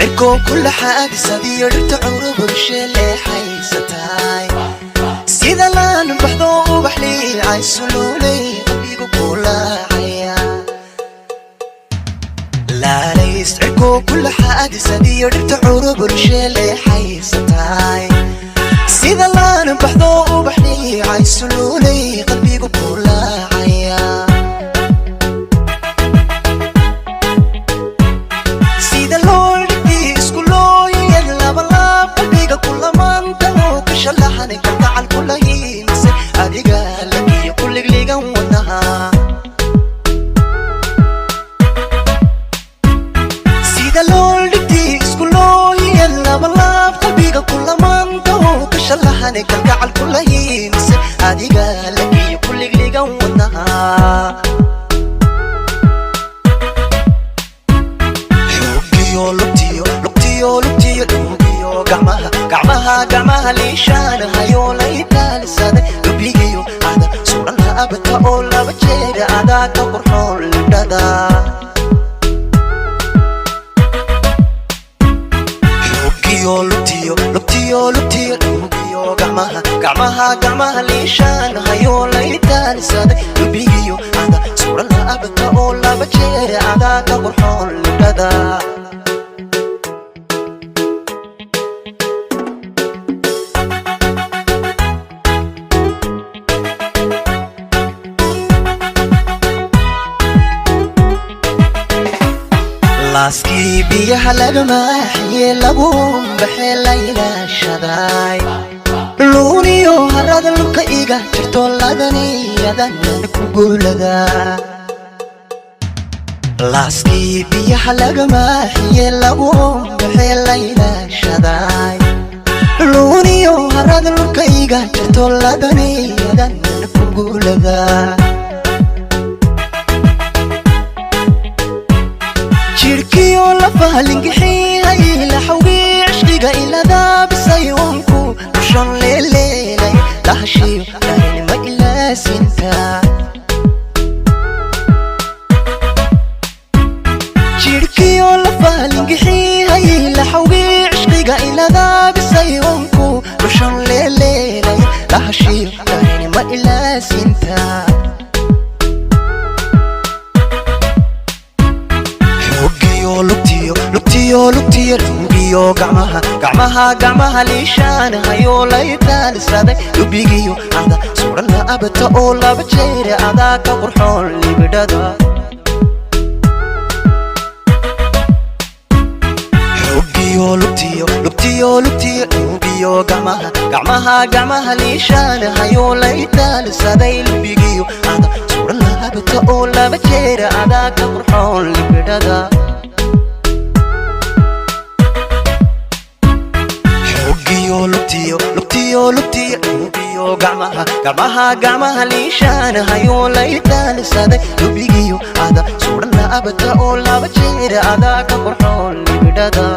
Cirkoo kula xaadisadiyo dhirta curubud sheeleexaysataay, sida laan baxdo ubax liicay suluulay, qalbigu kulaacaya laalays. Cirkoo kula xaadisadiyo dhirta curubud sheeleexaysataay, sida laan baxdo ubax liicay suluulay, qalbigu kulaacaya. Sida loo isku looyad labalaab, qalbiga kulamaanta oo ka shalaxanay, kalgacal kula hiilisay adiga lakiyo kuligligan wadnaha. Sida loo dhigtay isku looyad labalaab, qalbiga kulamaanta oo ka shalaxanay, kalgacal kula hiilisay adiga lakiyo kuligligan wadnaha. Xogiyo lugtiyo lugtiyo lugtiyo dhuugiyo gacmaha gacmaha gacmaha liishaanahayo laytaalisaday, lubigiyo ada suran laabata oo laba jeera adaa ka qurxoon libdhada. Xogiyo lugtiyo lugtiyo lugtiyo dhuugiyo gacmaha gacmaha gacmaha liishaanahayo laytaalisaday, lubigiyo ada suran laabata oo laba jeera adaa ka qurxoon libdhada. Laaskii biyaha laga maaxiye lagu baxee la ilaashaday, luuniyo harada lubka iga jirto ladaniyadan ku guulada. Laaskii biyaha laga maaxiye lagu baxee la ilaashaday, luuniyo harada lubka iga jirto ladaniyadan ku guulada. Jirkiyo lafahalingixiyay laxawgii cishqiga iladaabisayonku dushan leeleelay, lahashiyo dharinima ilaasinta. Jirkiyo lafahalingixiyay laxawgii cishqiga iladaabisayonku dushan leeleelay, lahashiyo dharinima ilaasinta. Xogiyo lugtiyo lugtiyo lugtiyo dhuugiyo gacmaha gacmaha gacmaha liishaanahayo laytaalisaday, lubigiyo ada suran laabata oo laba jeera adaa ka qurxoon libidhada. Xogiyo lugtiyo lugtiyo lugtiyo dhuugiyo gacmaha gacmaha gacmaha liishaanahayo laytaalisaday, lubigiyo ada suran laabata oo laba jeera adaa ka qurxoon libidhada. Xogiyo lugtiyo lugtiyo lugtiyo dhuugiyo gacmaha gacmaha gacmaha liishaanahayo laytaalisaday, lubigiyo ada suran laabata oo laba jeera adaa ka qurxoon libidhada.